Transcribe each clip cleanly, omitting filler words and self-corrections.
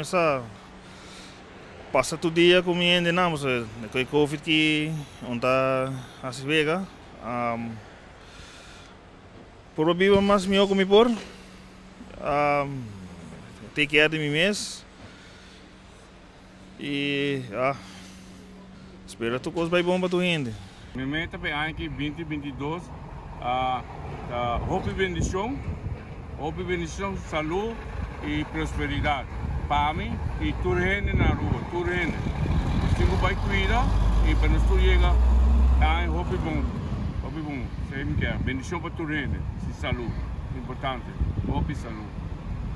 sa pasa tur dia ku mi hendenan pasobra ku e covid ki un ta hasi wega. Por biba mas mihó ku mi por. Take care di mi mes i ya spera tur kos bai bon pa tur hende. Mi meta pa e aña aki binti 22 ta hopi bendicion, hopi bendicion, salud y prosperidad pa mi y tur hende na Aruba, tur hende. Nos tin cu bay cuida y pa nos tur yega e aña hopi bon, hopi bon. Esey mi kier. Bendicion pa tur hende y salud, importante, hopi salud.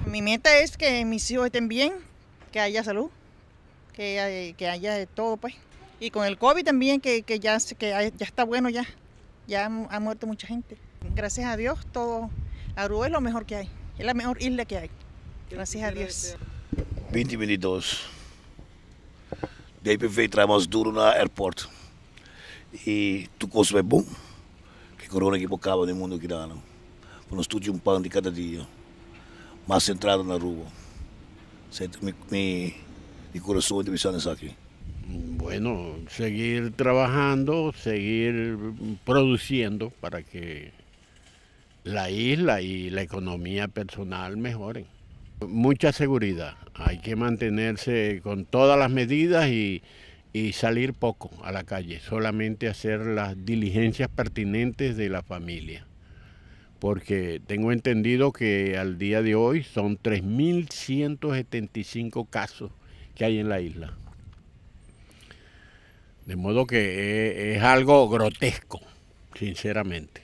Mi meta es que mis hijos estén bien, que haya salud, que haya de todo, pues. Y con el COVID también, que ya está bueno ya, ya ha muerto mucha gente. Gracias a Dios, todo, Aruba es lo mejor que hay, es la mejor isla que hay. Gracias a Dios. 2022. DPV traha mas duro na airport. Y tur cos bay bon. Cu corona aki por caba den mundo aki dano. Pa nos tur un pan di cada dia. Mas entrada na Aruba. Esey ta mi curason ta bisa esaki. Bueno, seguir trabajando, seguir produciendo para que la isla y la economía personal mejoren. Mucha seguridad, hay que mantenerse con todas las medidas y salir poco a la calle, solamente hacer las diligencias pertinentes de la familia. Porque tengo entendido que al día de hoy son 3.175 casos que hay en la isla. De modo que es algo grotesco, sinceramente.